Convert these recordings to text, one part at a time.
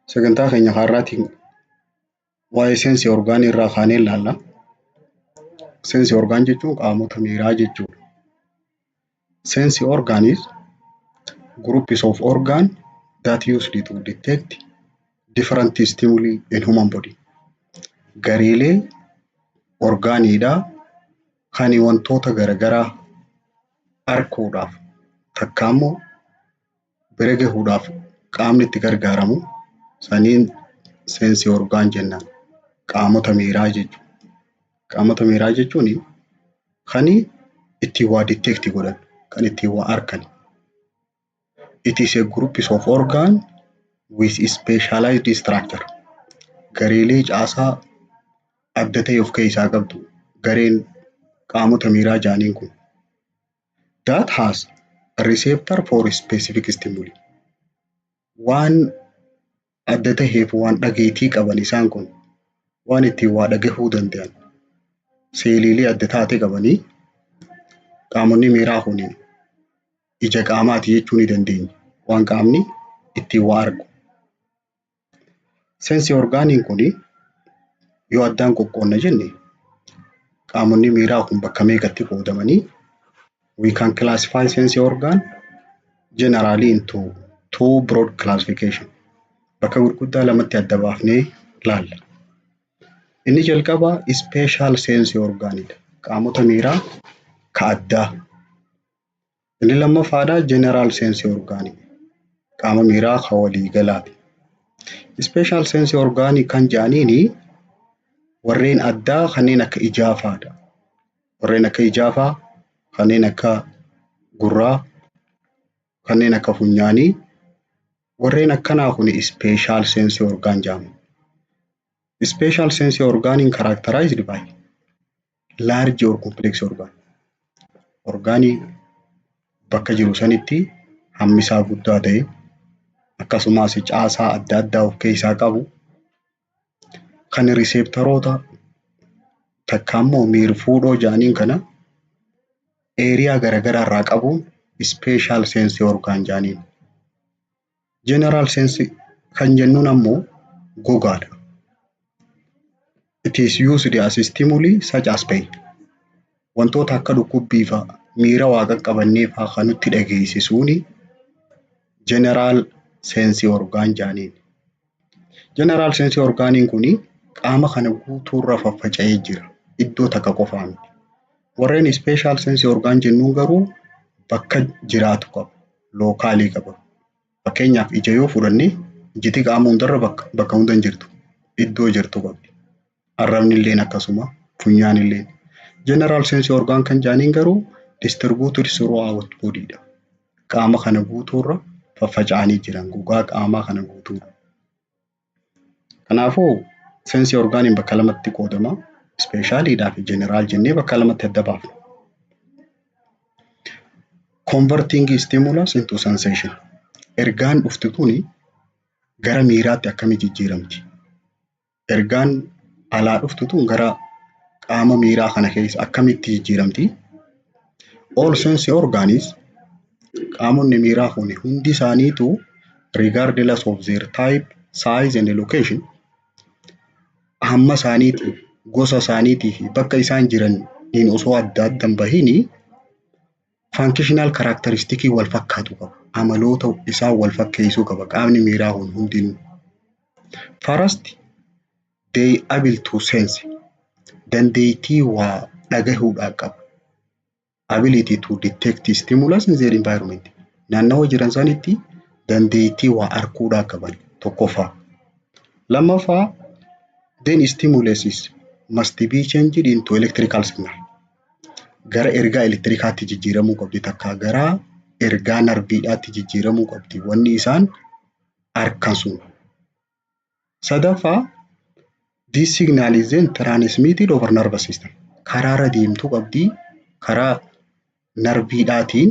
Sagantaa keenya har'aatiin waa'ee sense organ irraa kaanee ilaalla. Sense organ jechuun qaamota miiraa jechuudha. Sense organ is groups of organ that used to detect different stimuli in human body. Gareelee orgaaniidhaa kan wantoota garagaraa arguudhaaf takka immoo bira gahuudhaaf qaamni itti gargaaramu saniin sense organ jennaan. Qaamota miiraa jechuudha. Qaamota miiraa jechuun kan ittiin waa detect godhan, kan ittiin waa argan. It is a group of organ with specialized structure. Gareelee caasaa adda ta'e of keessaa qabdu gareen qaamota miiraa jedhaniin kun. That has a receptor for specific stimuli. Waan adda taheef waan dhageettii qaban, isaan kun waan ittiin waa dhagahuu danda'an seeliilee adda taate qabanii, qaamonni miiraa kun ija qaamaati jechuu ni dandeenya. Waan qaamni ittiin waa argu. Sense organiin kun yoo addaan qoqqoodna jenne, qaamonni miiraa kun bakka meeqatti qoodamanii? We can classify sense organ generally into two broad classification. Bakka gurguddaa lamatti adda baafnee laalla. Inni jalqabaa special sense organidha. Qaamota miiraa ka addaa. Inni lammaffaadhaa general sense organi. Qaama miiraa ka waliigalaati. Special sense organi kan jedhaniini warreen addaa kanneen akka ijaa fa'aadha. Warreen akka ijaa fa'aa, kanneen akka gurraa, kanneen akka funyaanii, warreen akkanaa kun special sense organ jedhamu. Special sense organiin characterized by large or complex organ. Orgaanii bakka jiru sanitti hammi isaa guddaa ta'e, akkasumas caasaa adda addaa of keessaa qabu, kan receptoroota takka immoo miirfuudhoo jedhaniin kana area garaagaraa irraa qabuun special sense organ jedhaniin. General sense kan jennuun ammoo gogaadha. It is used as stimuli such as pain. Wantoota akka dhukkubbii fa'a, miira waa qaqqabannee fa'a kan nutti dhageessisuuni general sense organ jedhaniin. General sense organiin kuni qaama kana guutuurra faffaca'ee jira. Iddoo takka qofaa miti. Warreen special sense organ jennuun garuu bakka jiraatu qaba. Localii qaba. Fakkeenyaaf, ija yoo fudhanne, ijiti qaama hundarra bakka hunda hin jirtu. Iddoo jirtu qabdi. Arrabni illeen akkasuma, funyaan illeen. General sense organ kan jedhaniin garuu distributed throughout body dha. Qaama kana guutuurra faffaca'anii jiran, gogaa qaamaa kana guutuurra. Kanaafuu sense organiin bakka lamatti qoodama. Specialiidhaa fi general jennee bakka lamatti adda baafna. Converting stimulus into sensation. Ergaan dhuftu tuni gara miiraatti akkamitti jijjiiramti? Ergaan alaa dhuftu tun gara qaama miiraa kana keessa akkamitti jijjiiramti? All sense organs, qaamonni miiraa kun hundi isaaniitu, regardless of their type, size and location, hamma isaaniitii, gosa isaaniitii fi bakka isaan jiraniin osoo adda adda hin bahinii, functional characteristic wal fakkaatu qaba. Amaloota isaan wal fakkeessuu qaba qaamni miiraa kun hundinuu. First, they able to sense, dandeettii waa dhagahuudhaan qaba. Ability to detect stimulus in their environment. Naannawa jiran sanitti dandeettii waa arguudhaan qaban tokkoffaa. Lammaffaa, then stimulus must be changed into electrical signal. Gara ergaa elektirikaatti jijjiiramuu qabdi, takka gara ergaa narviidhaatti jijjiiramuu qabdi wanni isaan arkan sun. Sadaffaa, this signal is then transmitted over nervous system. Karaarra deemtuu qabdi, karaa narviidhaatiin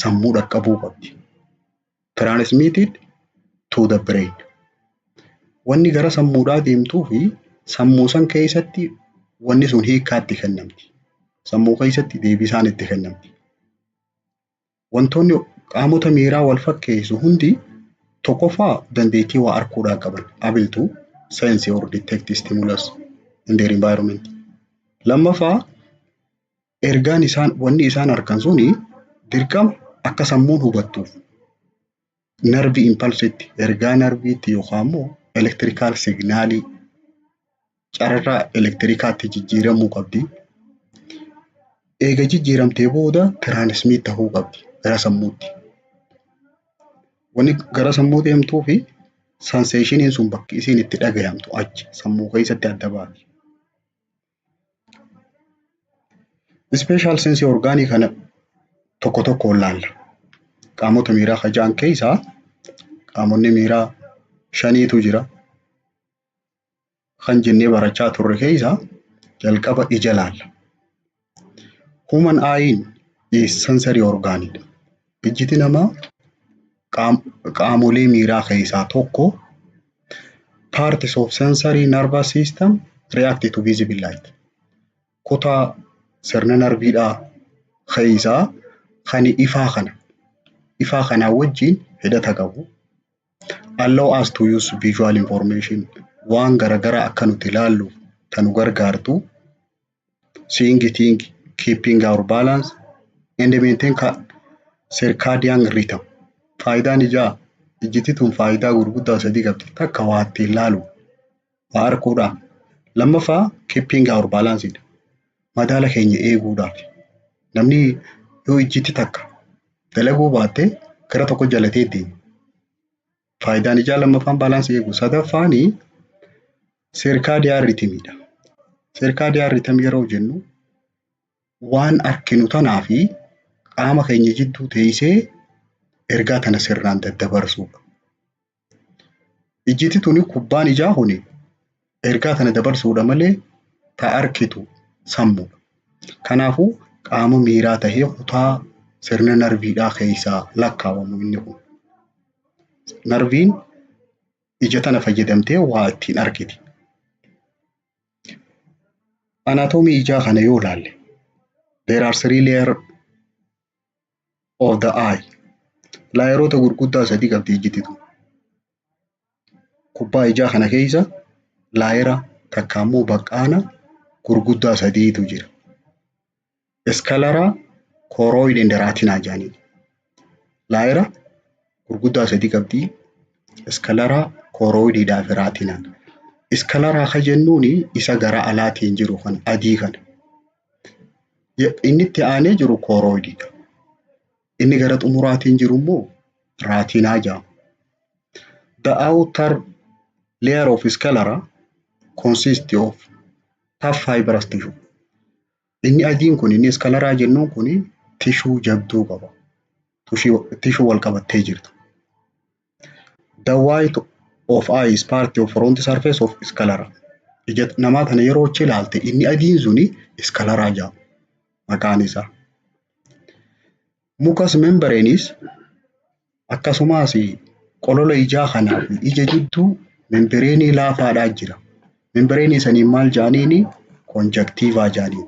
sammuu dhaqqabuu qabdi. Transmitted to the brain. Wanni gara sammuudhaa deemtuu fi sammuu san keessatti wanni sun hiikkaa itti kennamti. Sammuu keessatti deebisaan itti kennamti. Wantoonni qaamota miiraa wal fakkeessu hundi Tokkoffaa, dandeettii waa arguudhaan qaban, able to sense or detect stimulus in their environment. Lammaffaa, ergaan isaan wanni isaan argan suni dirqama akka sammuun hubattuuf nerve impulsetti, ergaa narviitti yookaan immoo electrical signalii, carraa elektirikaatti jijjiiramuu qabdi. Eega jijjiiramtee booda transmit ta'uu qabdi gara sammuutti. Wanni gara sammuu deemtuufi sensationiin sun bakki isiin itti dhagayamtu achi sammuu keessatti adda baati. Special sense organii kana tokko tokkoon laalla. Qaamota miiraa ka ja'an keessaa qaamonni miiraa shaniitu jira. Kan jennee barachaa turre keessaa jalqaba ija laalla. Human eye is sensory organidha. Ijjiti namaa qaamolee miiraa keessaa tokko. Parts of sensory nervous system react to visible light. Kutaa sirna narviidhaa keessaa kan ifaa kana ifaa kanaa wajjin hidhata qabu. Allow us to use visual information, waan garagaraa akka nuti ilaallu kan nu gargaartu, seeing thing, keeping our balance and maintain circadian rhythm. Faayidaan ijaa, ijjiti tun faayidaa gurguddaa sadii qabdi. Takka, waa ittiin laalu, waa arguudhaaf. Lammaffaa, keeping our balance, madaala keenya eeguudhaaf. Namni yoo ijjiti takka dalaguu baatte gara tokko jalatee deema. Faayidaan ijaa lammaffaan balancii eegu. Sadaffaani circadian rhythmidha. Circadian rhythm yeroo jennu waan arkinu tanaa fi qaama keenya jidduu teessee ergaa tana sirnaan daddabarsuudha. Ijjiti tuni, kubbaan ijaa kuni, ergaa tana dabarsuudha malee ta arkitu sammuudha. Kanaafuu qaama miiraa tahee kutaa sirna narviidhaa keessaa lakkaawamu inni kun. Narviin ija tana fayyadamtee waa ittiin argiti. Anatomy ijaa kana yoo ilaalle, there are three layer of the eye. Layeroota gurguddaa sadii qabdi ijjiti tun. Kubbaa ijaa kana keessa layera takka immoo baqqaana gurguddaa sadiitu jira. Sclera, choroid and retina jedhaniin. Layera gurguddaa sadii qabdi. Sclera, choroidiidhaa fi retinaan. Sclera ka jennuuni isa gara alaatiin jiru kan adii kana. Inni itti aanee jiru choroidiidha. Inni gara xumuraatiin jiru immoo retina jedhama. The outer layer of sclera consists of tough fibrous tissue. Inni adiin kun, inni sclera jennuun kun, tissue jabduu qaba. Tissue wal qabattee jirtu. The white of eye is part of front surface of sclera. Ija namaa kana yeroo achi ilaalte inni adiin suni sclera jedhama maqaan isaa. Mucous membranes, akkasumas qolola ijaa kanaa fi ija jidduu membraneii laafaadhaa jira. Membraneii saniin maal jedhaniini? Conjunctiva jedhaniin.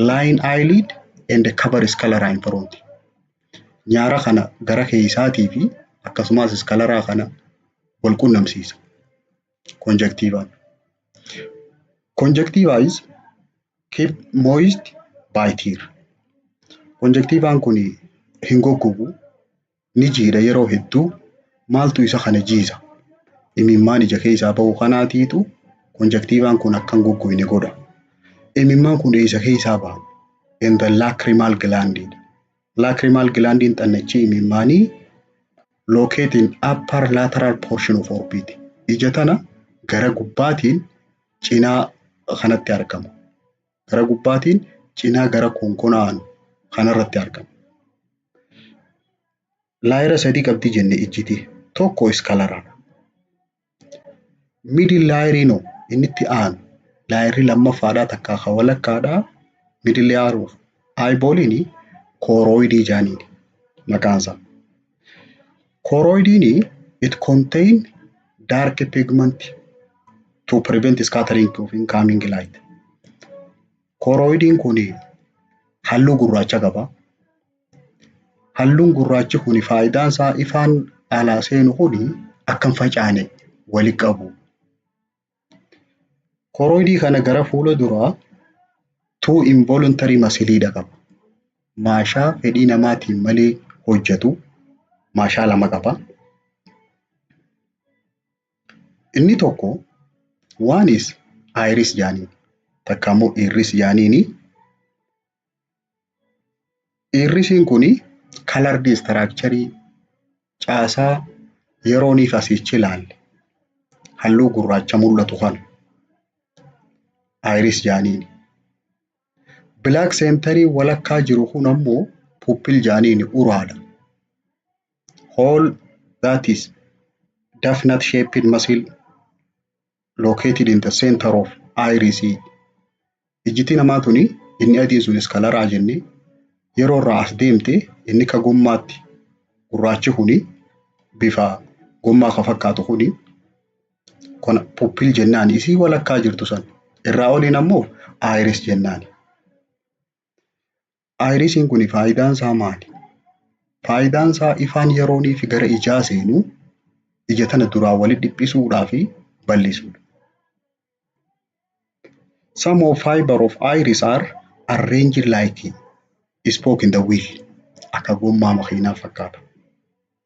Line eyelid and cover sclera in front. Nyaara kana gara keessaatii fi akkasumas sclera kana wal qunnamsiisa. Conjunctivaan. Conjunctiva is keep moist by tear. Conjunctivaan kun hin goggogu, ni jiidha yeroo hedduu. Maaltu isa kana jiisa? Imimmaan ija keessaa bahu kanaatiitu conjunctivaan kun akka hin goggogne godha. Imimmaan kun eessa keessaa baha? In the lacrimal gland. Lacrimal glandiin xannachi imimmaanii locate in upper lateral portion of orbit. Ija tana gara gubbaatiin cinaa kanatti argama. Gara gubbaatiin cinaa gara konkonaan kanarratti argama. Layera sadii qabdi jenne ijjiti. Tokko scleraadha. Middle layeriinoo inni itti aanu, layerri lammaffaadhaa takkaa kan walakkaadhaa, middle layer of eyeballiin choroidii jedhaniini maqaan isaa. Choroidiin it contain dark pigment to prevent scattering of incoming light. Choroidiin kun halluu gurraacha qaba. Halluun gurraachi kun faayidaan isaa ifaan alaa seenu kuni akka hin facaane wali qabu. Choroidii kana gara fuula duraa two involuntary muscleidha qaba. Maashaa fedhii namaatiin malee hojjetu maashaa lama qaba. Inni tokko one is iris jaaniin, takka immoo iris jaaniini. Irisiin kuni colored structure caasaa yerooniif asichi ilaalle halluu gurraacha mul'atu kana iris jaaniin. Black centerii walakkaa jiru kun ammoo pupil jaaniin, uraadha. Hole that is doughnut shaped muscle located in the center of iris. Ijjiti namaa tuni inni adiin sun sclera jennee, yeroo irraa as deemte inni ka gommaatti gurraachi kuni, bifa gommaa ka fakkaatu kuni, kun pupil jennaan, isii walakkaa jirtu san. Irraa oliin ammoo iris jennaan. Irisiin kun faayidaan isaa maali? Faayidaan isaa ifaan yeroonii fi gara ijaa seenu ija tana duraan walitti dhiphisuudhaa fi bal'isuudha. Some of fiber of iris are arranged like spoke in the wheel. Akka gommaa makiinaa fakkaata.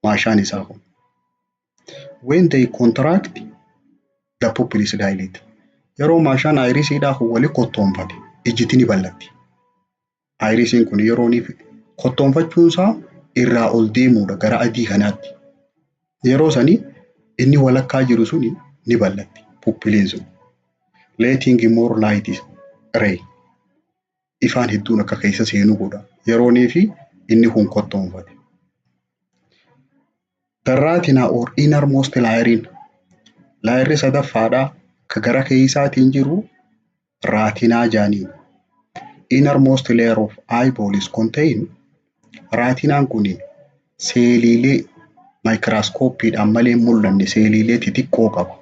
Maashaan isaa kun. When they contract, the pupil is dilate. Yeroo maashaan irisiidhaa kun wali kottoonfate ijjiti ni bal'atti. Irisiin kun yeroo inni kottoonfachuun isaa irraa ol deemuudha gara adii kanaatti. Yeroo sani inni walakkaa jiru suni ni bal'atti pupiliin sun. Letting more light ray. Ifaan hedduun akka keessa seenu godha. Yeroonii fi inni kun kottoonfate. The retina or innermost layeriin, layerri sadaffaadhaa ka gara keessaatiin jiru, retina jaaniin. Innermost layer of eyeball is contain, retinaan kun seeliilee maayikiraaskooppiidhaan malee hin mul'anne, seeliilee xixiqqoo qaba.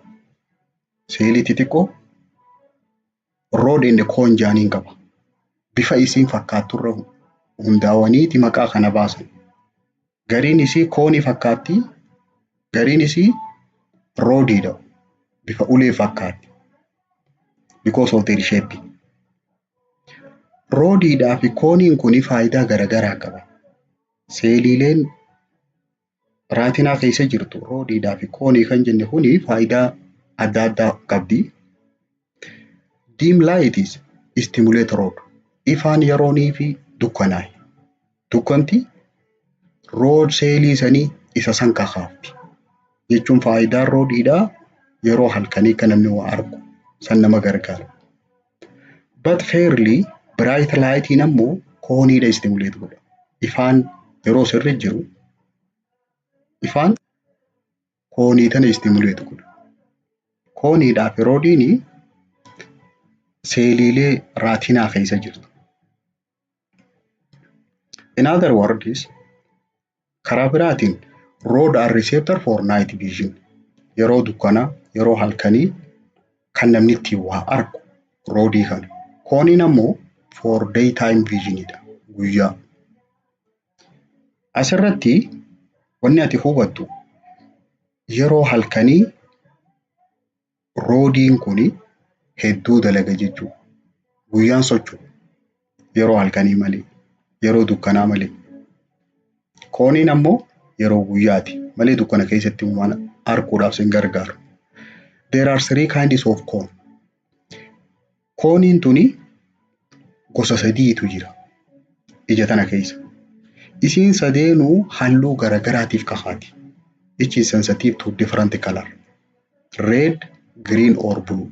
Seelii xixiqqoo rod and cone jaaniin qaba. Bifa isiin fakkaatturra hundaa'aniiti maqaa kana baasan. Gariin isii koonii fakkaatti, gariin isii rodiidha. Bifa ulee fakkaatti. Because of their shape. Rodiidhaa fi kooniin kun faayidaa garaagaraa qaba. Seeliileen retina keessa jirtu rodiidhaa fi koonii kan jenne kuni faayidaa adda addaa qabdi. Dim light is stimulate rod. Ifaan yeroonii fi dukkanaa'e. Dukkanti rod seelii sanii isa san kakaafti. Jechuun faayidaan rodiidhaa yeroo halkanii akka namni waa argu san nama gargaara. But fairly bright lightiin ammoo kooniidha stimulate godha. Ifaan yeroo sirri jiru ifaan koonii tana stimulate godha. Kooniidhaa fi rodiin seeliilee retina keessa jirtu. In other words, karaa biraatiin, rod are receptor for night vision. Yeroo dukkanaa, yeroo halkanii kan namni ittiin waa argu rodii kana. Kooniin ammoo for daytime visionidha, guyyaa. Asirratti wanni ati hubattu yeroo halkanii rodiin kun hedduu dalaga jechuudha. Guyyaan socho'u yeroo halkanii malee, yeroo dukkanaa malee. Kooniin ammoo yeroo guyyaati malee dukkana keessatti waan arguudhaaf sin gargaaru. There are three kinds of cone. Kooniin tuni gosa sadiitu jira ija tana keessa. Isiin sadeenuu halluu garagaraatiif kakaati. Each is sensitive to different color. Red, green or blue.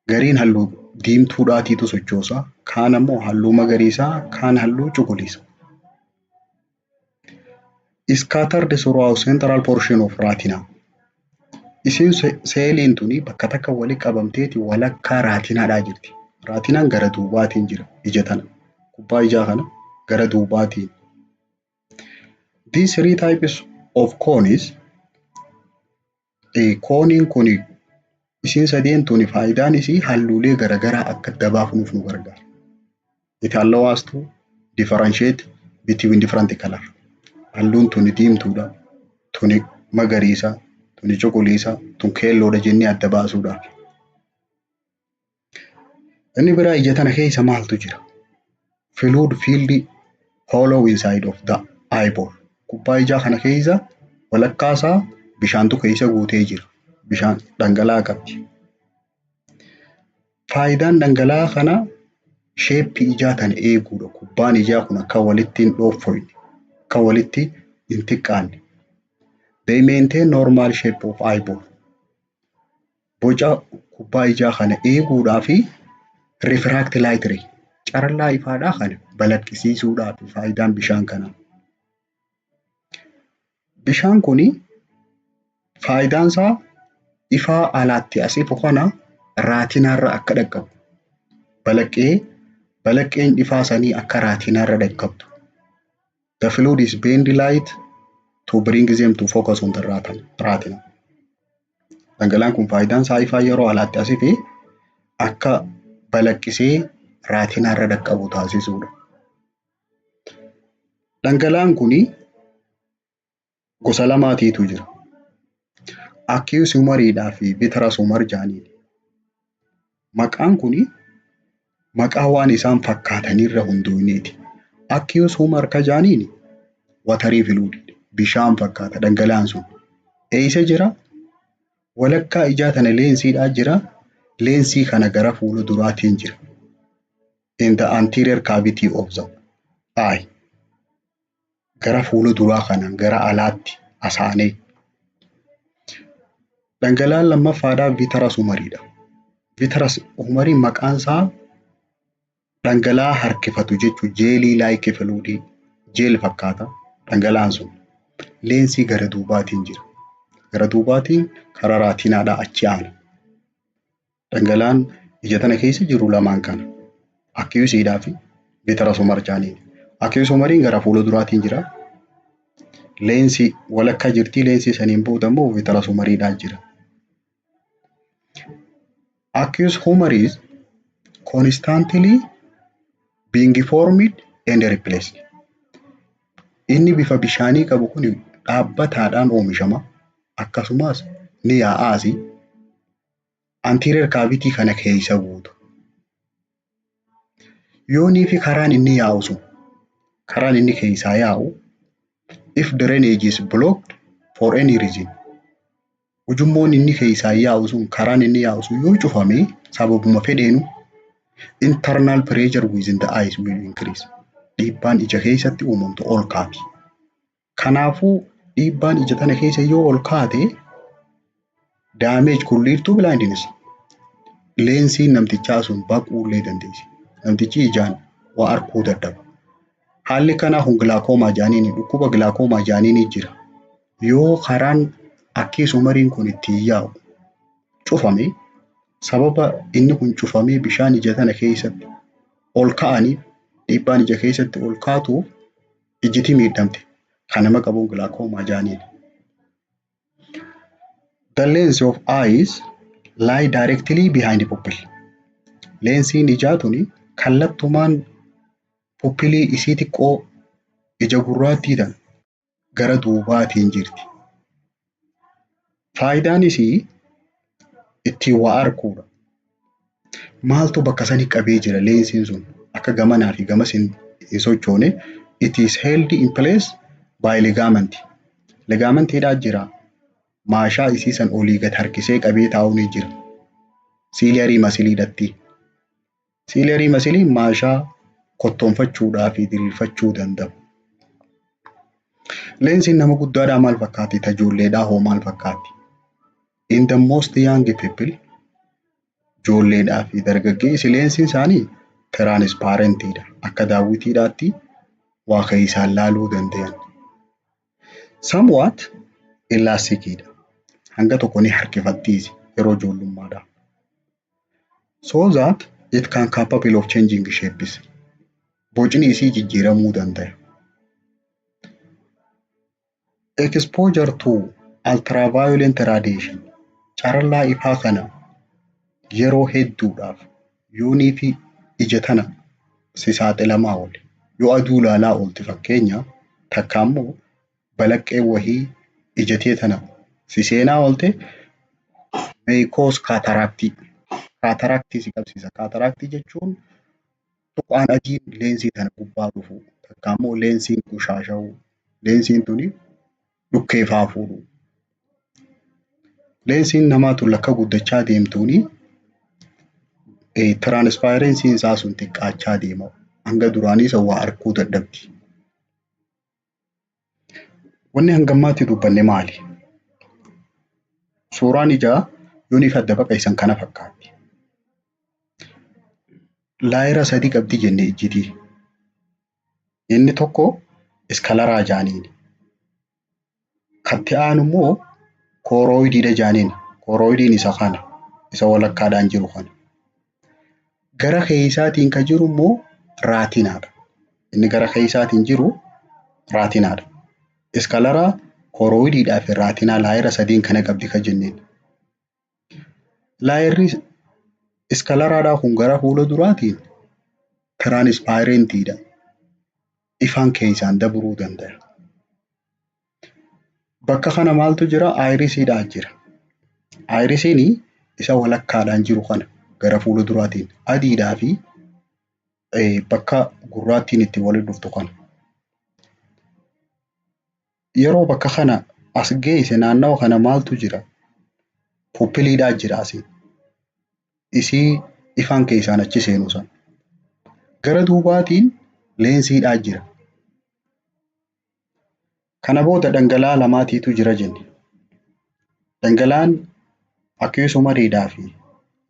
Gariin halluu diimtuudhaatiitu sochoosa. Kaan ammoo halluu magariisaa, kaan halluu cuquliisa. Scattered throughout central portion of retina. Isiin seeliin tuni bakka takka walitti qabamteeti walakkaa retinaadhaa jirti. Retinaan gara duubaatiin jira ija tana. Kubbaa ijaa kana gara duubaatiin. These three types of cones, kooniin kun isiin sadeen tuni faayidaan isii halluulee garagaraa akka adda baafnuuf nu gargaara. It allows us to differentiate between different color. Halluun tuni diimtuudha. Tuni magariisa, tuni cuquliisa, tun keelloodha jennee adda baasuudhaaf. Inni biraa ija tana keessa maaltu jira? Fluid filled hollow inside of the eyeball. Kubbaa ijaa kana keessa walakkaa isaa bishaantu keessa guutee jira. Bishaan dhangala'aa qabdi. Faayidaan dhangala'aa kanaa shape ijaa tana eeguudha. Kubbaan ijaa kun akka walitti hin dhooffoyne, akka walitti hin xiqqaanne. They maintain normal shape of eyeball. Boca kubbaa ijaa kana eeguudhaa fi refract light ray, carallaa ifaadhaa kana balaqqisiisuudhaaf faayidaan bishaan kanaa. Bishaan kuni faayidaan isaa ifaa alaatti as ifu kana retinaarra akka dhaqqabu, balaqqee balaqqeen ifaa sanii akka retinaarra dhaqqabdu. The fluid is bend light to bring them to focus on the retina. Dhangala'aan kun faayidaan isaa ifaa yeroo alaatti as ife akka balaqqisee retinaarra dhaqqabu taasisuudha. Dhangala'aan kuni gosa lamaatiitu jira. Aqueous humoriidhaa fi vitreous humor jedhaniini. Maqaan kuni maqaa waan isaan fakkaatanirra hundoofneeti. Aqueous humor ka jedhaniini watery fluid, bishaan fakkaata dhangala'aan sun. Eessa jira? Walakkaa ijaa tana leensiidhaa jira. Leensii kana gara fuula duraatiin jira. In the anterior cavity of the eye. Gara fuula duraa kanaan gara alaatti asaanee. Dhangala'aan lammaffaadhaa vitreous humoriidha. Vitreous humoriin maqaan isaa dhangala'aa harkifatu jechuudha. Jelly like fluid, gel fakkaata dhangala'aan sun. Leensii gara duubaatiin jira. Gara duubaatiin karaa retinaadhaa achi aana. Dhangala'aan ija tana keessa jiru lamaan kana. Aqueousiidhaa fi vitreous humor jedhaniin. Aqueous humoriin gara fuula duraatiin jira. Leensii walakkaa jirtii, leensii saniin booda immoo vitreous humoriidhaan jira. Aqueous humor is constantly being formed and replaced. Inni bifa bishaanii qabu kun dhaabbataadhaan oomishama. Akkasumas ni yaa'aasi. Anterior cavity kana keessa guuta. Yoonii fi karaan inni yaa'u sun, karaan inni keessaa yaa'u, if drainage is blocked for any reason, ujummoon inni keessaa yaa'u sun, karaan inni yaa'u sun yoo cufame sababuma fedheenu, internal pressure within the eyes will increase. Dhiibbaan ija keessatti uumamtu ol kaati. Kanaafuu dhiibbaan ija tana keessa yoo ol kaate, damage could lead to blindness. Leensiin namtichaa sun baquullee dandeessi. Namtichi ijaan waa arguu dadhaba. Haalli kanaa kun glaucoma jedhaniini, dhukkuba glaucoma jedhaniini jira. Yoo karaan aqueous humoriin kun ittiin yaa'u cufame, sababa inni kun cufamee bishaan ija tana keessatti ol ka'aniif, dhiibbaan ija keessatti ol kaatuuf ijjiti miidhamte. Kan nama qabuun glaucoma jedhaniini. The lens of eyes lie directly behind the pupil. Leensiin ijaa tuni kallattumaan pupilii isii xiqqoo ija gurraattii tana gara duubaatiin jirti. Faayidaan isii ittiin waa arguudha. Maaltu bakka sani qabee jira leensiin sun akka gamanaa fi gamas hin sochoone? It is held in place by ligament. Ligamentiidhaa jira. Maashaa isii san olii gad harkisee qabee taa'u ni jira. Ciliary muscleiidhatti. Ciliary muscleiin maashaa kottoonfachuudhaa fi diriirfachuu danda'u. Leensiin nama guddaadhaa maal fakkaatti? Ta ijoolleedhaa hoo maal fakkaatti? In the most young people, ijoolleedhaa fi dargaggeessi, leensiin isaanii transparentiidha. Akka daawwitiidhaatti waa keessaan laaluu danda'an. Somewhat elasticiidha. Hanga tokko ni harkifattiisi yeroo ijoollummaadhaa. So that it can capable of changing shapes. Bocni isii jijjiiramuu danda'a. Exposure to ultraviolet radiation, carallaa ifaa kana yeroo hedduudhaaf yoonii fi ija tana si saaxilamaa oole, yoo aduu ilaalaa oolte fakkeenya takka, immoo balaqqee wahii Ija tee tana si seenaa oolte may cause cataract. Cataract si qabsiisa. Cataract jechuun tuqaan adiin leensii tana gubbaa dhufu, takka immoo leensiin qushaasha'uu, leensiin tuni dhukkee faa fuudhu. Leensiin namaa tun lakka guddachaa deemtuuni transparencyn isaa sun xiqqaachaa deema. Hanga duraanii san waa arguu dadhabdi. Wanni hangammaatti dubbanne maali? Suuraan ijaa yooniif adda baqaysan kana fakkaatti. Layera sadi qabdi jenne ijjitii. Inni tokko sclera jaaniini. Katti aanu immoo choroidiidha jaaniin. Choroidiin isa kana. Isa walakkaadhaan jiru kana. Gara keessaatiin kan jiru immoo retinaadha. Inni gara keessaatiin jiru retinaadha. Sclera, choroidiidhaa fi retina layera sadiin kana qabdi kan jenneen. Layerri scleraadhaa kun gara fuula duraatiin transparentiidha. Ifaan keessaan dabruu danda'a. Bakka kana maaltu jira? Irisiidhaa jira. Irisiin isa walakkaadhaan jiru kana gara fuula duraatiin adiidhaa fi bakka gurraattiin itti walitti dhuftu kana. Yeroo bakka kana as geesse naannawa kana maaltu jira? Pupilliidhaa jira asiin. Isii ifaan keessaan achi seenu sana. Gara duubaatiin leensiidhaa jira. Kana booda dhangala'aa lamaatiitu jira jenne. Dhangala'aan aqueous humoriidhaa fi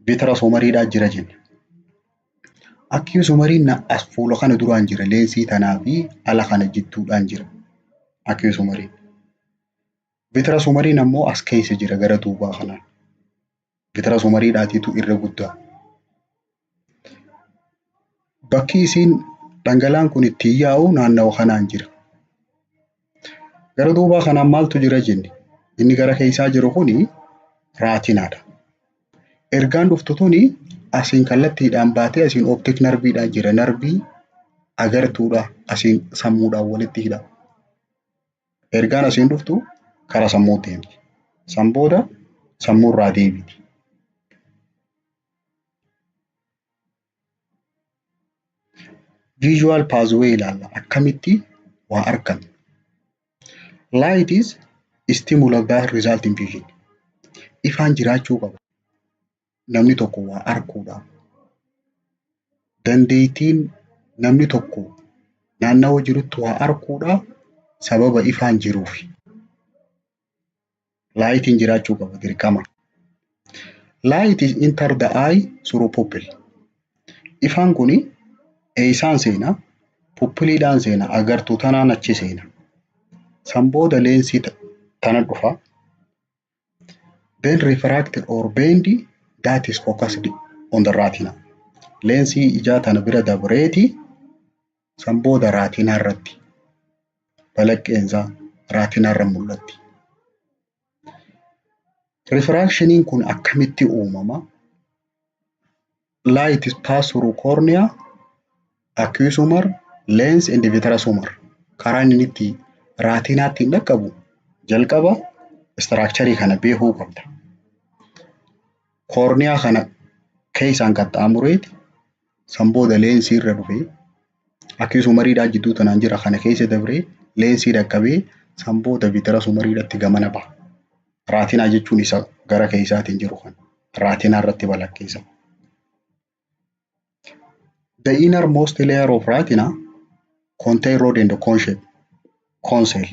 vitreous humoriidhaa jira jenne. Aqueous humoriin as fuula kana duraan jira, leensii tanaa fi ala kana jidduudhaan jira. Aqueous humoriin. Vitreous humoriin ammoo as keessa jira gara duubaa kanaan. Vitreous humoriidhaatiitu irra guddaa. Bakki isiin dhangala'aan kun ittiin yaa'u naannawa kanaan jira. Gara duubaa kanaan maaltu jira jenne? Inni gara keessaa jiru kuni retinaadha. Ergaan dhuftu tuni asiin kallattiidhaan baatee asiin optic nerveiidhaan jira. Nerveii agartuudha asiin sammuudhaan walitti hidha. Ergaan asiin dhuftu karaa sammuu deemti. San booda sammuurraa deebiti. Visual pathway ilaalla. Akkamitti waa argan? Light is stimulus that result in vision. Ifaan jiraachuu qaba. Namni tokko waa arguudhaaf. Dandeettiin namni tokko naannawa jirutti waa arguudhaaf sababa ifaan jiruufi. Lightiin jiraachuu qaba dirqama. Light is enter the eye through pupil. Ifaan kuni eessaan seenaa? Pupilliidhaan seena. Agartuu tanaan achi seena. San booda leensii tana dhufa. Then refracted or bend that is focused on the retina. Leensii ijaa tana bira dabreeti san booda retina irratti balaqqeensaa retina irra mul'atti. Refractioniin kun akkamitti uumama? Light is pass through cornea, aqueous humor, lens and vitreous humor. Karaan inni itti retinaatti hin dhaqqabu jalqaba structureii kana beekuu qabda. Cornea kana keessaan qaxxaamureeti san booda leensii irra dhufee aqueous humoriidhaa jidduu tanaan jira kana keessa dabree leensii dhaqqabee san booda vitreous humoriidhaatti gamana baha. Retina jechuun isa gara keessaatiin jiru kana. Retina irratti balaqqeessa. The innermost layer of retina contain rod and cone shape, cone cell.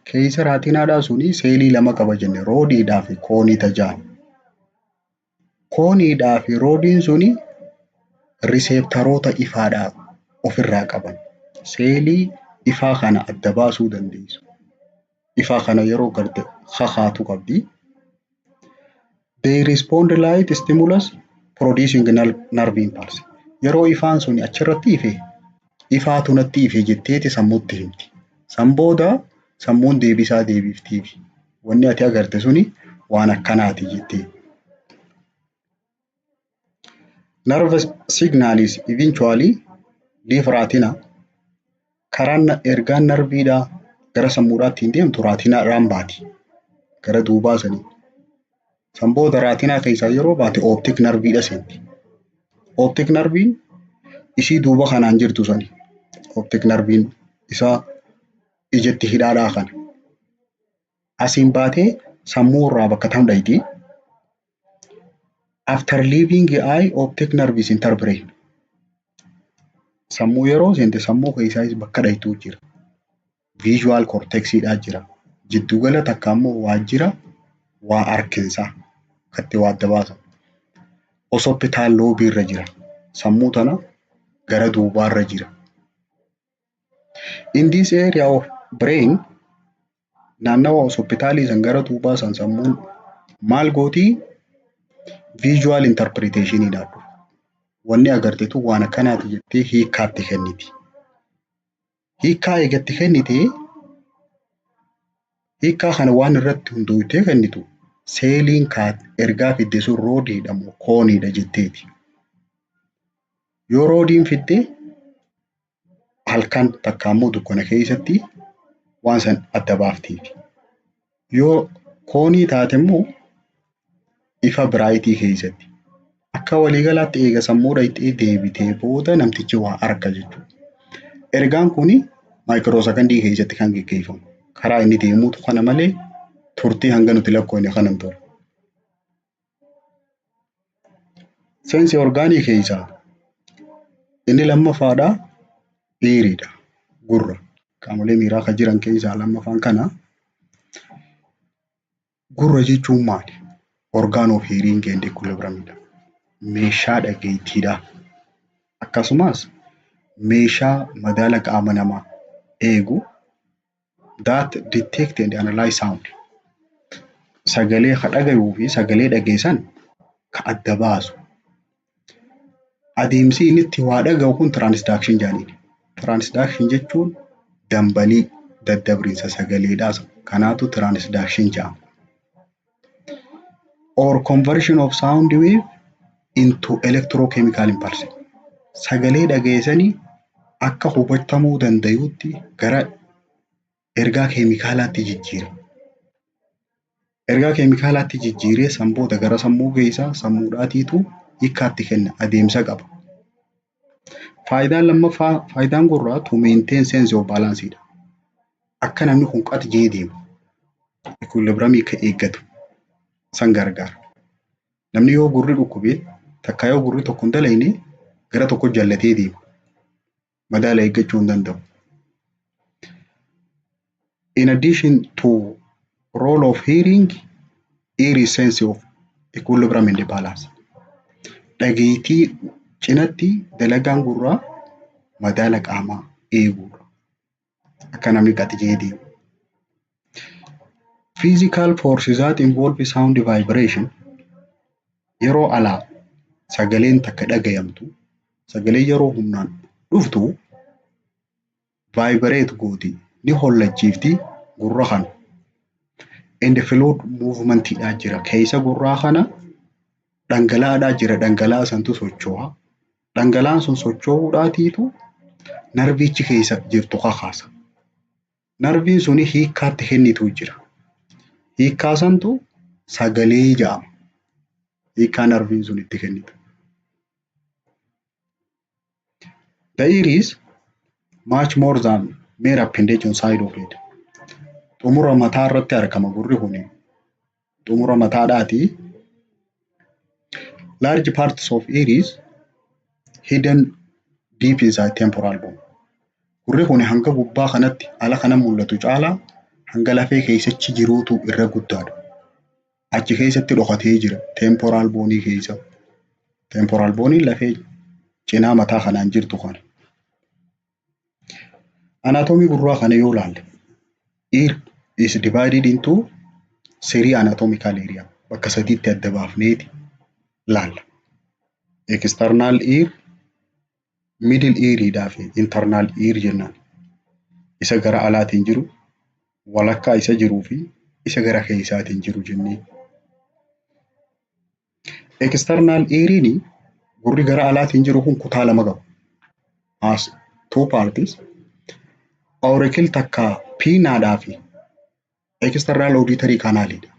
Keessa retinaadhaa suni seelii lama qaba jenne, rodiidhaa fi coneii tajaan. Coneiidhaa fi rodiin suni receptoroota ifaadhaa ofirraa qaban. Seelii ifaa kana adda baasuu dandeessu. Ifaa kana yeroo garte kakaatu qabdi. They respond light stimulus producing nerve impulse. Yeroo ifaan sun achirratti ife, ifaatu natti ife jetteeti sammuutti himti. San booda sammuun deebisaa deebiftiifi. Wanni ati agarte suni waan akkanaati jettee. Nerve signal is eventually leave retina. Karaan ergaan nerveiidhaa Gara sammuudhaatti hin deemtu, retinaadhaan baati. Gara duubaa sanii. San booda retina keessaa yeroo baate optic nerveiidha seenti. Optic nerveiin isii duuba kanaan jirtu sani. Optic nerveiin isaa ijatti hidhaadhaa kana. Asiin baatee sammuu irraa bakka tam dhayti? After leaving eye, optic nerve is enter brain. Sammuu yeroo seente sammuu keessaayis bakka dhaytuu jira. Visual cortexiidhaa jira. Jiddugala takka ammoo waajjira waa arkinsaa katti waa adda baasan. Occipital lobe irra jira. Sammuu tana gara duubaarra jira. In this area of brain, naannawa occipitalii san gara duubaa san, sammuun maal gootii? Visual interpretation dhufa. Wanni agarte tun waan akkanaati jettee hiikkaatti kenniti. Hiikkaa eegatti kennitee, hiikkaa kana waan irratti hundooftee kennitu seeliin ergaa fidde sun rodiidha moo coneiidha jetteeti. Yoo rodiin fidde halkan takka ammoo dukkana keessatti waan san adda baaftiiti. Yoo coneii taate immoo ifa brightii keessatti. Akka waliigalaatti eega sammuu dhayxee deebitee booda namtichi waa arga jechuudha. Ergaan kuni microsecondii keessatti kan geggeeffamu. Karaa inni deemuutu kana malee turtii hanga nuti lakkoofne kana hin turu. Sense organii keessaa inni lammaffaadhaa eariidha. Gurra. Qaamolee miiraa kan jiran keessaa lammaffaan kana. Gurra jechuun maali? Organ of hearing and equilibrium dha. Meeshaa dhageettiidha. Akkasumas meeshaa madaala qaama namaa eegu, that detect and analyze sound. Sagalee ka dhagayuu fi sagalee dhageessan ka adda baasu. Adeemsi inni itti waa dhagahu kun transduction jedhaniin. Transduction jechuun dambalii daddabarsa sagaleedhaa, kanaatu transduction jedhama. Or conversion of sound wave into electrochemical impulse. Sagalee dhageessanii akka hubatamuu danda'utti gara ergaa keemikaalaatti jijjiira. Ergaa keemikaalaatti jijjiiree san booda gara sammuu geessaa, sammuudhaatiitu hiikkaatti kenna, adeemsa qaba. Faayidaan lammaffaa, faayidaan gurraa, to maintain sense of balance dha. Akka namni kun qat jee deemu, equilibrium akka eeggatu san gargaara. Namni yoo gurri dhukkube takka yoo gurri tokko hin dalagne gara tokko jallatee deema. Madaala eeggachuu hin danda'u. In addition to role of hearing, ear is sense of equilibrium and balance. Dhageettii cinatti dalagaan gurraa madaala qaamaa eeguudha. Akka namni qat jee deemu. Physical forces that involve sound vibration, yeroo alaa sagaleen takka dhagayamtu, sagaleen yeroo humnaan dhuftu vibrate gooti, ni hollachiifti gurra kana. And fluid movementidhaa jira. Keessa gurraa kana dhangala'aadhaa jira. Dhangala'aa santu socho'a. Dhangala'aan sun socho'uudhaatiitu nerveichi keessa jirtu kakaasa. Nerveiin suni hiikkaatti kennitu jira. Hiikkaa santu sagalee jedhama. Hiikkaa nerveiin sun itti kennitu. The ear is much more than mere appendage on side of head. Xumura mataa irratti argama gurri kuni. Xumura mataadhaati. Large parts of ear is hidden deep inside temporal bone. Gurri kun hanga gubbaa kanatti ala kana mul'atu caalaa hanga lafee keessachi jiruutu irra guddaadha. Achi keessatti dhokatee jira temporal bone keessa. Temporal bone lafee cinaa mataa kanaan jirtu kana. Anatomy gurraa kana yoo ilaalle, ear is divided into three anatomical area. Bakka sadiitti adda baafneeti laalla. External ear, middle ear fi internal ear jennaan. Isa gara alaatiin jiru, walakkaa isa jiruu fi isa gara keessaatiin jiru jennee. External eariin, gurri gara alaatiin jiru kun, kutaa lama qaba. Has two parts. Auricle takka Pinnaadhaa fi external auditory canalidha.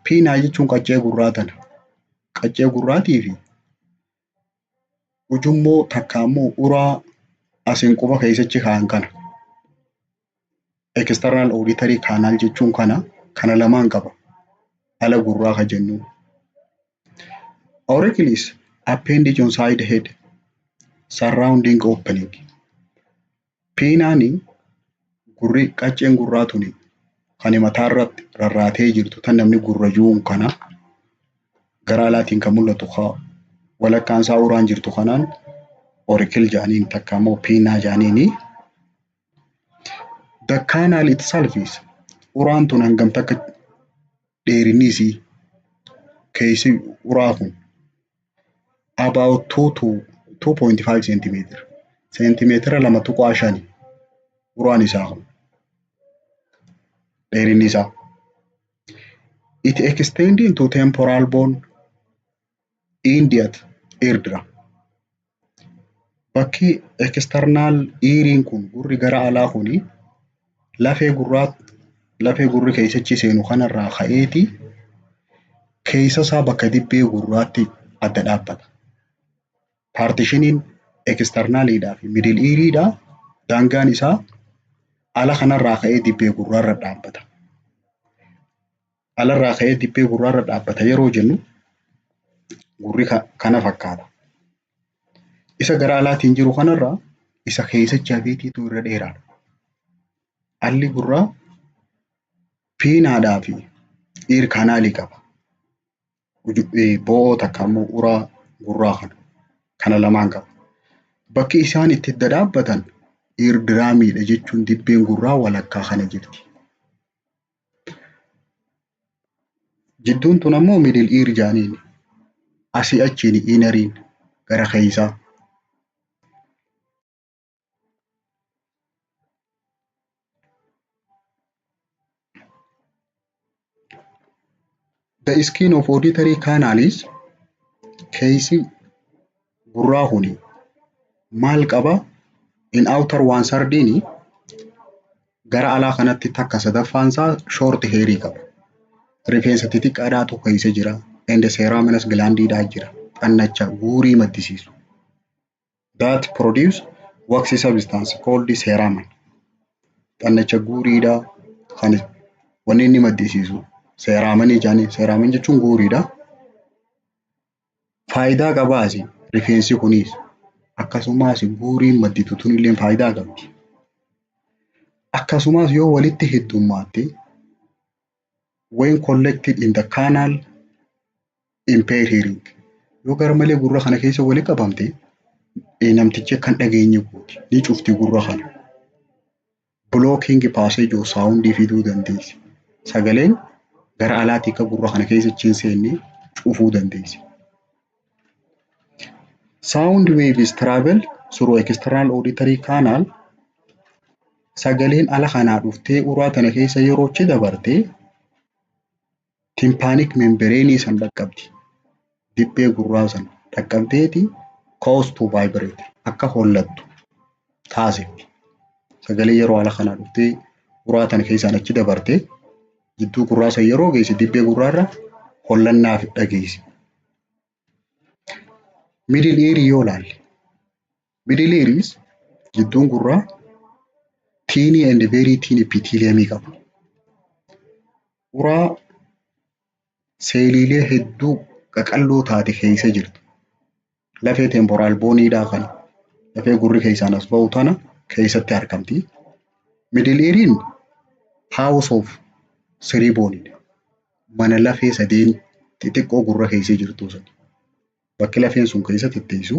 Pinna jechuun qaccee gurraa tana. Qaccee gurraatii fi ujummoo takka immoo uraa asiin quba keessachi kaa'an kana. External auditory canal jechuun kana lamaan qaba. Ala gurraa ka jennuun. Auricle is appendage on side head surrounding opening. Pinnaani gurri, qacceen gurraa tuni kan mataarratti rarraatee jirtu tan namni gurra jiruun kana gara alaatiin kan mul'atu walakkaan isaa uraan jirtu kanaan auricle jedhaniin, takka immoo pinna jedhaniini. The canal itself is, uraan tun hangam takka dheerinni isii, keessi uraa kun about 2 to 2.5 centimeter, seentimeetira 2.5 uraan isaa kun dheerinni isaa. It extends into temporal bone end at eardrum. Bakki external eariin kun, gurri gara alaa kuni, lafee gurraa, lafee gurri keessachi seenu kanarraa ka'eeti keessa isaa bakka dibbee gurraatti adda dhaabbata. Partitioniin externaliidhaa fi middle eariidhaa daangaan isaa ala kanarraa ka'ee dibbee gurraarra dhaabbata. Alarraa ka'ee dibbee gurraarra dhaabbata yeroo jennu gurri kana fakkaata. Isa gara alaatiin jiru kanarraa isa keessachi hafeetiitu irra dheeraadha. Alli gurraa pinnaadhaa fi ear canalii qaba. Bo'oo takka immoo uraa gurraa kana lamaan qaba. Bakki isaan itti hidda dhaabbatan ear drumiidha jechuun dibbeen gurraa walakkaa kana jirti. Jidduun tun ammoo middle ear jedhaniini. Asii achiin inneriin gara keessaa. The skin of auditory canal is, keessi gurraa kuni maal qaba? In outer one thirdiini gara alaa kanatti takka sadaffaan isaa short hairii qaba. Rifeensa xixiqqaadhaatu keessa jira. And ceruminous glandiidhaa jira. Xannacha guurii maddisiisu. That produce waxy substance called cerumen. Xannacha guuriidhaa kan wanni inni maddisiisu cerumenii jedhanii. Cerumen jechuun guuriidha. Faayidaa qabaasi rifeensi kunis, akkasumas guuriin madditu tunillee faayidaa qabdi. Akkasumas yoo walitti heddummaate, when collected in the canal, impair hearing. Yoo garmalee gurra kana keessa walitti qabamte namtichi akka hin dhageenye gooti. Ni cufti gurra kana. Blocking passage of sound fiduu dandeessi. Sagaleen gara alaatii akka gurra kana keessa achi hin seenne cufuu dandeessi. Sound waves travel through external auditory canal. Sagaleen ala kanaa dhuftee uraa tana keessa yeroo achi dabarte tympanic membrane san dhaqqabdi. Dibbee gurraa san dhaqqabdeeti cause to vibrate, akka hollattu taasifti. Sagalee yeroo ala kanaa dhuftee uraa tana keessaan achi dabarte jidduu gurraa san yeroo geesse dibbee gurraarra hollannaa dhageessi. Middle ear yoo laalle, middle ear is, jidduun gurraa, tiny and very thin epithelium qaba. Uraa seeliilee hedduu qaqalloo taate keessa jirtu. Lafee temporal boneiidhaa kana, lafee gurri keessaan as ba'u tana keessatti argamti. Middle eariin house of three boneidha. Mana lafee sadeen xixiqqoo gurra keessa jirtu sani. Bakki lafeen sun keessa tetteessu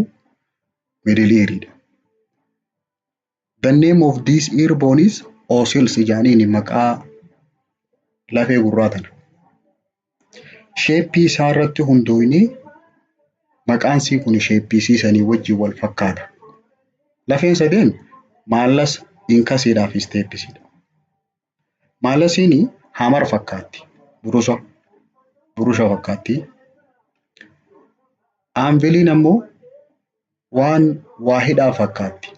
middle eariidha. The name of this ear bone is ossicles jedhaniini maqaa lafee gurraa tana. Shapeii isaa irratti hundoofnee maqaan isii kun shapeii isii sanii wajjin wal fakkaata. Lafeen sadeen malleus, incusiidhaa fi stapesiidha. Mallusiin hammer fakkaatti. Burusha fakkaatti. Anviliin ammoo waan waa hidhaa fakkaatti.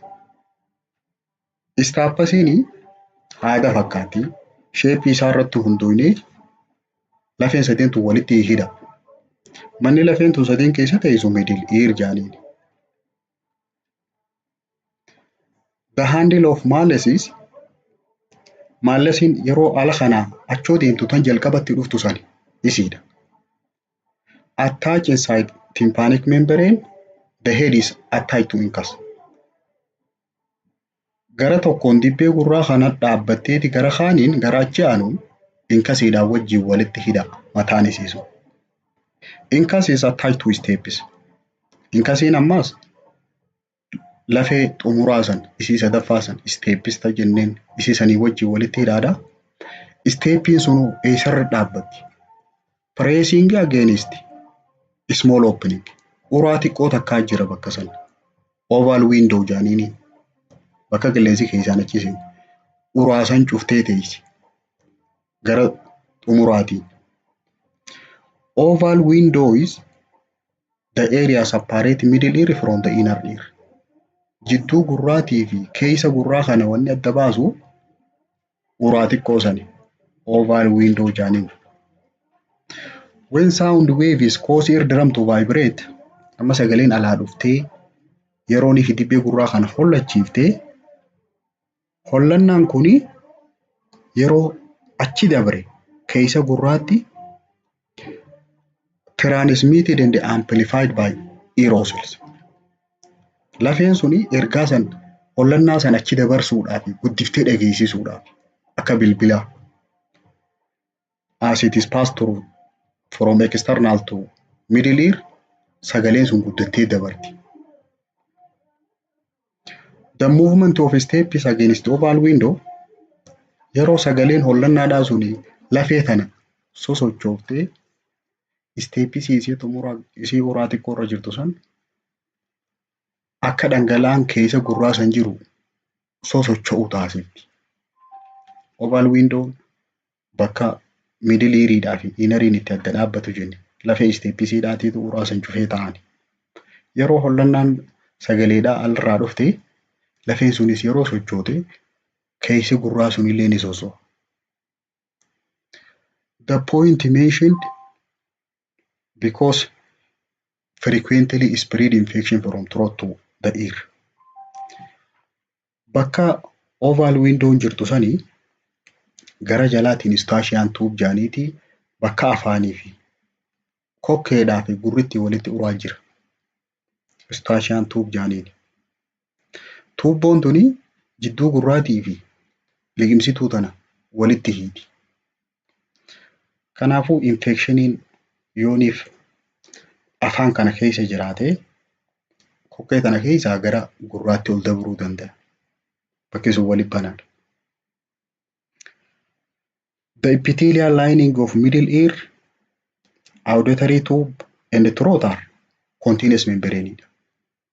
Stapesiin Haada fakkaatti. Shapeii isaa irratti hundoofnee lafeen sadeen tun walitti hidha. Manni lafeen tun sadeen keessa teessu middle ear jedhaniin. The handle of malleus is, mallusiin yeroo ala kanaa achoo deemtu tan jalqabatti dhuftu sani isiidha. Attach inside tympanic membrane, the head is attached to incus. Gara tokkoon dibbee gurraa kana dhaabbatteeti gara kaaniin gara achi aanuun incusiidhaan wajjin walitti hidha mataan isii sun. Incus is attached to stapes. Incusiin ammas lafee xumuraa san isii sadaffaa san stapes ta jenneen isii sanii wajjin walitti hidhaadha. Stapesiin sun eessarra dhaabbatti? Pressing against small opening. Uraa xiqqoo takkaa jira bakka sana. Oval window jedhaniini. Bakka qilleensi keessaan achi seenu. Uraa san cuftee teessi. Gara xumuraatiin. Oval window is the area separate middle ear from the inner ear. Jidduu gurraatii fi keessa gurraa kana wanni adda baasu uraa xiqqoo sani. Oval window jedhaniin. When sound waves cause eardrum to vibrate, amma sagaleen alaa dhuftee yeroo inni dibbee gurraa kana hollachiiftee, hollannaan kuni yeroo achi dabre keessa gurraatti transmitted and amplified by ear ossicles. Lafeen suni ergaa san, hollannaa san achi dabarsuudhaaf, guddiftee dhageessisuudhaaf akka bilbilaa. As it is passed through from external to middle ear, sagaleen sun guddattee dabarti. The movement of stapes against oval window, yeroo sagaleen hollannaadhaa suni lafee tana sosochooftee stapesii isii xumura isii uraa xiqqoo irra jirtu san akka dhangala'aan keessa gurraa san jiru sosocho'u taasifti. Oval window bakka middle eariidhaa fi inneriin itti adda dhaabbatu jenne, lafee stapesiidhaatiitu uraa san cufee ta'ani. Yeroo hollannaan sagaleedhaa alirraa dhufte lafeen sunis yeroo sochoote keessi gurraa sunillee ni soso'a. The point mentioned because frequently spread infection from throat to the ear. Bakka oval window jirtu sanii gara jalaatiin Eustachian tube jedhaniiti, bakka afaanii fi kokkeedhaa fi gurritti walitti uraa jira. Eustachian tube jedhaniini. Tuubboon tuni jidduu gurraatii fi liqimsituu tana walitti hiiti. Kanaafuu infectioniin yooniif afaan kana keessa jiraate kokkee tana keessaa gara gurraatti ol dabruu danda'a. Bakki sun walitti banaadha. The epithelial lining of middle ear, auditory tube and throat are continuous membrane dha.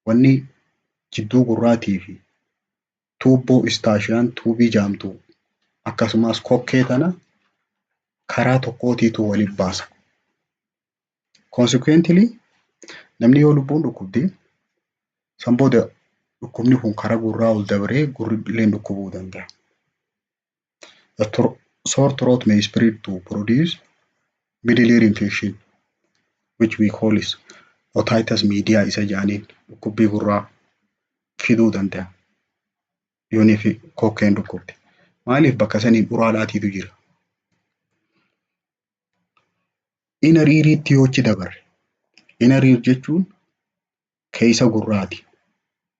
Wanni jidduu gurraatii fi tuubboo Eustachian tubeii jedhamtu akkasumas kokkee tana karaa tokkootiitu walitti baasa. Consequently, namni yoo lubbuun dhukkubde san booda dhukkubni kun karaa gurraa ol dabree gurri illee dhukkubuu danda'a. The sore throat may spread to produce middle ear infection, which we call is otitis media isa jedhaniin dhukkubbii gurraa fiduu danda'a. Yoonii fi kokkeen dhukkubde. Maaliif? Bakka saniin uraadhaatiitu jira. Inner eariitti yoo achi dabarre, inner ear jechuun keessa gurraati.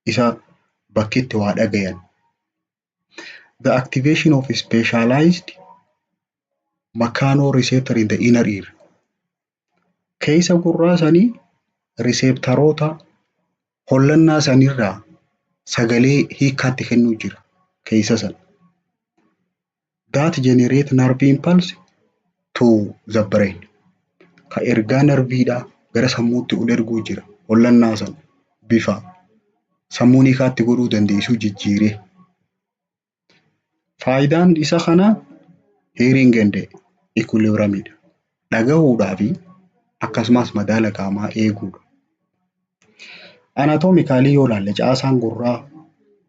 Isa bakki itti waa dhagayan. The activation of specialized mechanoreceptor in the inner ear. Keessa gurraa sanii receptoroota hollannaa sanirraa sagalee hiikkaatti kennuu jira keessa sana. That generate nerve impulse to the brain. Ka ergaa narviidhaa gara sammuutti ol erguu jira hollannaa sana bifa sammuun hiikaatti godhuu dandeessu jijjiiree. Faayidaan isa kanaa hearing and equilibrium dha. Dhagahuudhaa fi akkasumas madaala qaamaa eeguudha. Anatomically yoo ilaalle, caasaan gurraa,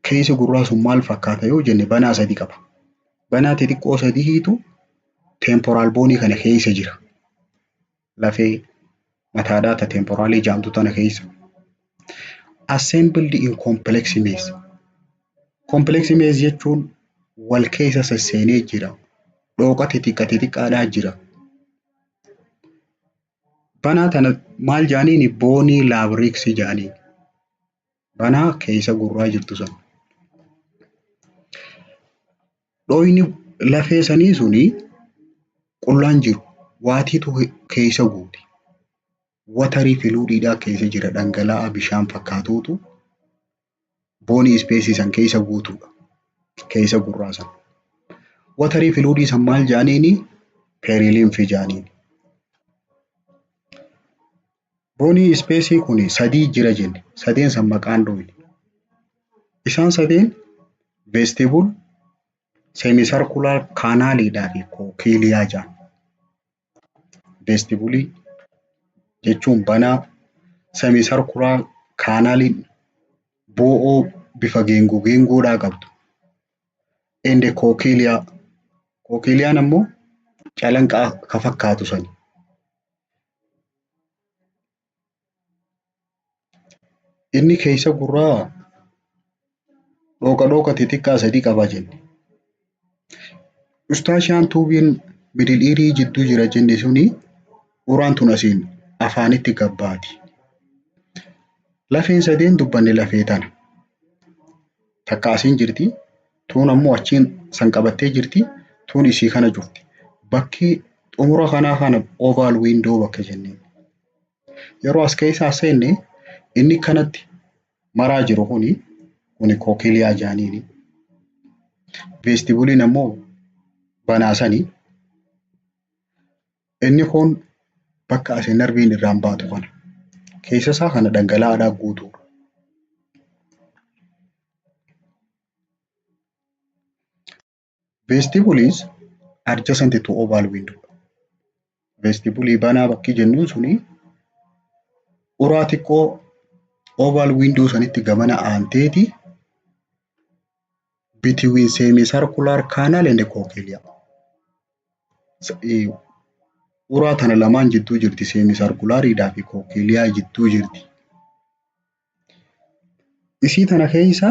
keessi gurraa sun maal fakkaata yoo jenne, banaa sadi qaba. Banaa xixiqqoo sadiitu temporal boneii kana keessa jira. Lafee mataadhaa ta temporalii jedhamtu tana keessa. Assembled in complex maze. Complex maze jechuun wal keessa sesseenee jira. Dhooqa xixiqqa xixiqqaadhaa jira. Banaa tana maal jedhaniini? Bony labyrinth jedhaniin. Banaa keessa gurraa jirtu sana. Dhooyni lafee sanii suni qullaan jiru waatiitu keessa guute. Watery fluidiidhaa keessa jira, dhangala'aa bishaan fakkaatuutu bony spaceii san keessa guutuudha. Keessa gurraa sana. Watery fluidii san maal jedhaniini? Perilymph jedhaniin. Bony spaceii kun sadii jira jenne, sadeen san maqaan dhoofne. Isaan sadeen vestibule, semicircular canaliidhaa fi cochlea jedhan. Vestibuleii jechuun banaa, semicircular canaliin boo'oo bifa geengoo geengoodhaa qabdu. And cochlea. Cochleaan ammoo calanqaa ka fakkaatu sani. Inni keessa gurraa dhooqa dhooqa xixiqqaa sadii qaba jenne. Eustachian tubeiin middle earii jidduu jira jenne suni uraan tun asiin afaanitti gabbaati. Lafeen sadeen dubbanne lafee tana. Takka asiin jirti, tuun ammoo achiin san qabattee jirti, tuun isii kana cufti. Bakki xumura kanaa kana oval window bakka jenneen. Yeroo as keessaa seenne inni kanatti maraa jiru kuni cochlea jedhaniini. Vestibuleiin ammoo banaa sani. Inni kun bakka asii nerviin irraan baatu kana. Keessa isaa kana dhangala'aadhaan guutuudha. Vestibule is adjacent to oval window. Vestibuleii banaa bakki jennuun suni uraa xiqqoo oval window sanitti gamana aanteeti between semicircular canal and cochlea. Uraa tana lamaan jidduu jirti, semicirculariidhaa fi cochlea jidduu jirti. Isii tana keessa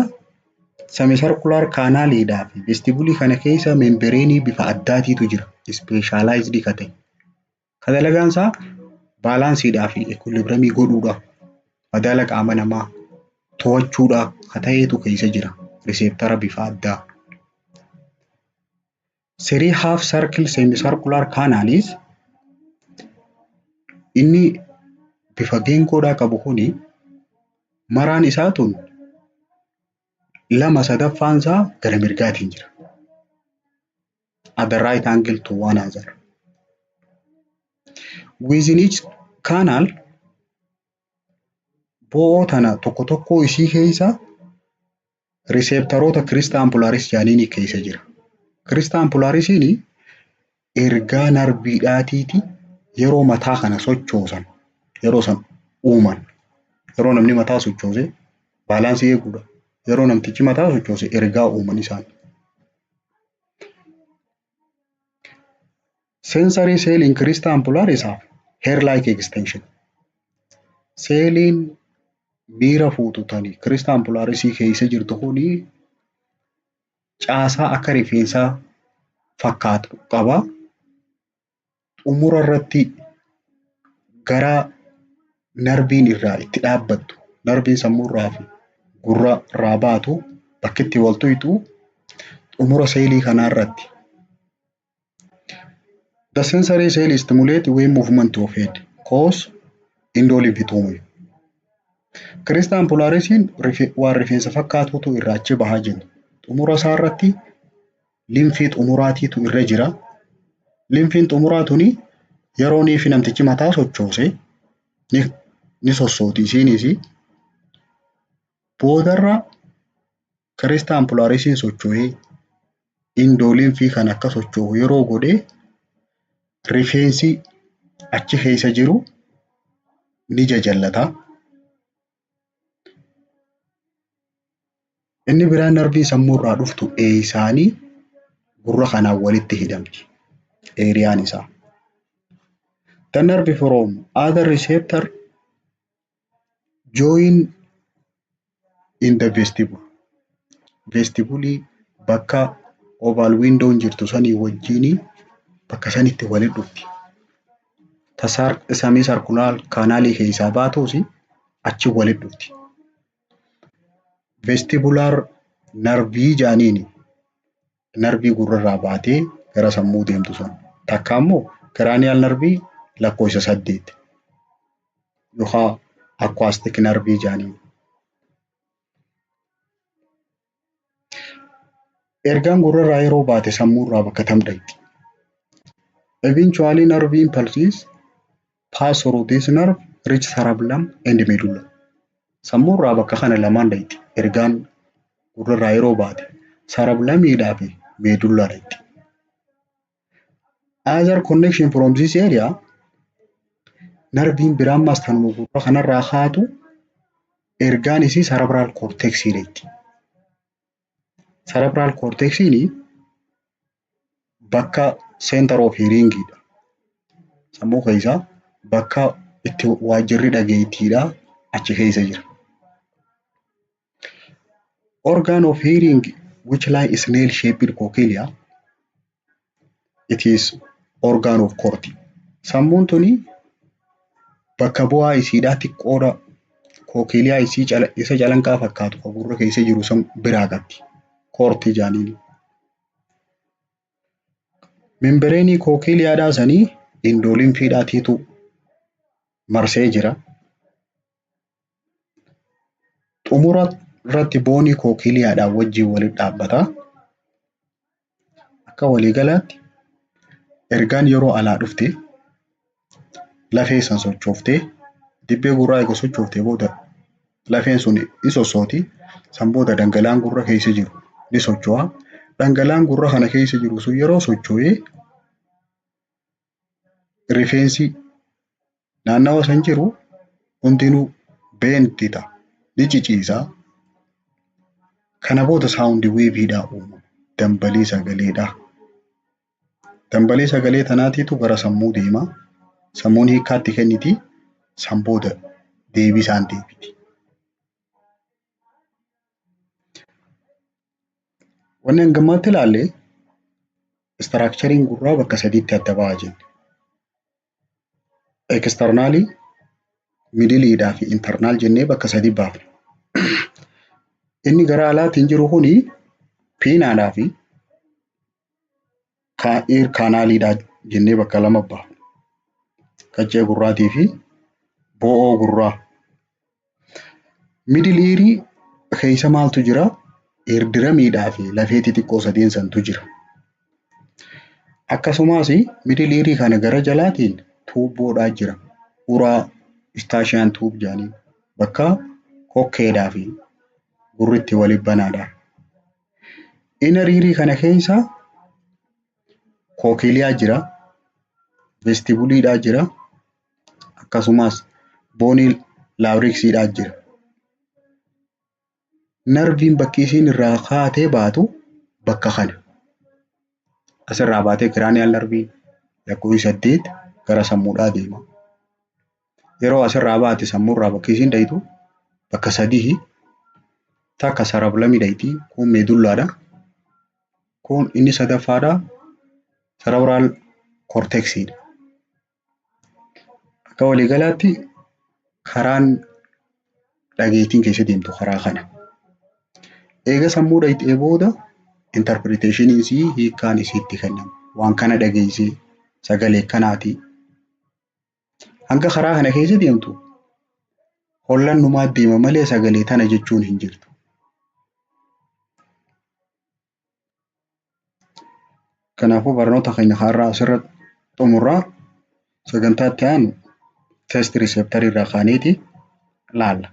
semicircular canaliidhaa fi vestibuleii kana keessa membraneii bifa addaatiitu jira. Specialized ka ta'e. Ka dalagaan isaa balanceiidhaa fi equilibriumii godhuudha. Madaala qaama namaa to'achuudha ka ta'etu keessa jira. Receptora bifa addaa. Three half circle semicircular canalis inni bifa geengoodhaa qabu kuni maraan isaa tun lama sadaffaan isaa gara mirgaatiin jira. At the right angle to one another. Within each canal bo'oo tana tokko tokkoo isii keessa receptoroota crista ampullaris jedhaniin keessa jira. Crista ampullarisiin ergaa narviidhaatiiti yeroo mataa kana sochoosan, yeroo san uuman, yeroo namni mataa sochoose balanceii eeguudha. Yeroo namtichi mataa sochoose ergaa uuman isaan. Sensory cell in crista ampullaris have hair like extension. Seeliin miira fuutu tani crista ampullarisii keessa jirtu kuni caasaa akka rifeensaa fakkaatu qaba. Xumura irratti gara narviin irraa itti dhaabbattu, narviin sammuurraa fi gurra irraa baatu bakki itti wal tuyxu xumura seelii kanaa irratti. The sensory cell stimulate when movement of head cause endolymph to move. Crista ampullarisiin waan rifeensa fakkaatutu irraa achi bahaa jenna. Xumura isaa irratti lymphii xumuraatiitu irra jira. Lymphiin xumuraa tuni yeroo fi namtichi mataa sochoose ni sossooti isiinis. Boodarra crista ampullarisiin socho'ee endolymphii kan akka socho'u yeroo godhe rifeensi achi keessa jiru ni jajallata. Inni biraan narvii sammuu irraa dhuftu eessaanii Gurra kanaan walitti hidhamti areaan isaa. The nerve from other receptor join in the vestibule. Vestibulii bakka oval window jirtu sanii wajjini bakka sanitti walitti dhufti. Ta semicircular canalii keessaa baatuus achi walitti dhufti. Vestibular nervii jaaniini nervii gurrarraa baatee gara sammuu deemtu sun. Takka immoo cranial nervii lakkoofsa 8 yookaan acoustic nervii jaaniin. Ergaan gurrarraa yeroo baate sammuurraa bakka tam dhaqxi? Eventually nerve impulses pass through this nerve, reach cerebellum and medulla. Sammuurraa bakka kana lamaan dhaqxi. Ergaan gurrarraa yeroo baate cerebellumiidhaa fi medullaa dhaqxi. Other connection from this area, nerviin biraan maas tanuma gurra kanarraa kaatu ergaan isii cerebral cortex dhaqxi. Cerebral cortexiin bakka center of hearingidha. Sammuu keessaa bakka itti waajjirri dhageettiidha achi keessa jira. Organ of hearing which lie snail shaped cochlea, it is organ of Corti. Sammuun tuni bakka bu'aa isiidhaa xiqqoodha. Cochlea isii isa calanqaa fakkaatu kan gurra keessa jiru san biraa qabdi. Corti jaaniin. Membraneii cochleadhaa sanii endolymphiidhaatiitu marsee jira. Xumura irratti bone cochleadhaan wajjin walitti dhaabbata. Akka waliigalaatti ergaan yeroo alaa dhufte lafee san sochooftee, dibbee gurraa eega sochooftee booda lafeen sun ni sossooti. San booda dhangala'aan gurra keessa jiru ni socho'a. Dhangala'aan gurra kana keessa jiru sun yeroo socho'ee rifeensi naannawa san jiru hundinuu bend ta'a. Ni ciciisa. Kana booda sound waveiidhaa uumama. Dambalii sagaleedhaa. Dambalii sagalee tanaatiitu gara sammuu deema. Sammuun hiikkaatti kenniti. San booda deebisaan deebiti. Wanni hangammaatti ilaalle structureiin gurraa bakka sadiitti adda ba'a jenne. Externalii, middleiidhaa fi internal jennee bakka sadii baafna. Inni gara alaatiin jiru kuni pinnaadhaa fi ear canaliidhaa jennee bakka lama baafna. Qaccee gurraatii fi bo'oo gurraa. Middle earii keessa maaltu jira? Eardrumiidhaa fi lafee xixiqqoo sadeen santu jira. Akkasumas middle earii kana gara jalaatiin tuubboodhaa jira. Uraa eustachian tube jedhanii bakka kokkeedhaa fi gurri itti walitti banaadha. Inner earii kana keessa cochlea jira, vestibuliidhaa jira, akkasumas bone larynxiidhaa jira. Nerviin bakki isiin irraa kaatee baatu bakka kana. Asirraa baatee cranial nervii lakkoofsa 8 gara sammuudhaa deema. Yeroo asirraa baate sammuurraa bakki isiin dhayitu bakka sadii, takka cerebellumii dhayiti, kun medullaadha. Kun inni sadaffaadha cerebral cortexiidha. Akka waliigalaatti karaan dhageettiin keessa deemtu karaa kana. Eega sammuu dhayitee booda interpretationiin isii hiikkaan isiitti kennama. Waan kana dhageessee sagalee akkanaati. Hanga karaa kana keessa deemtu hollannumaa deema malee sagalee tana jechuun hin jirtu. Kanaafuu barnoota keenya har'aa asirratti xumurraa, sagantaa itti aanu taste receptorii irraa kaaneeti laalla.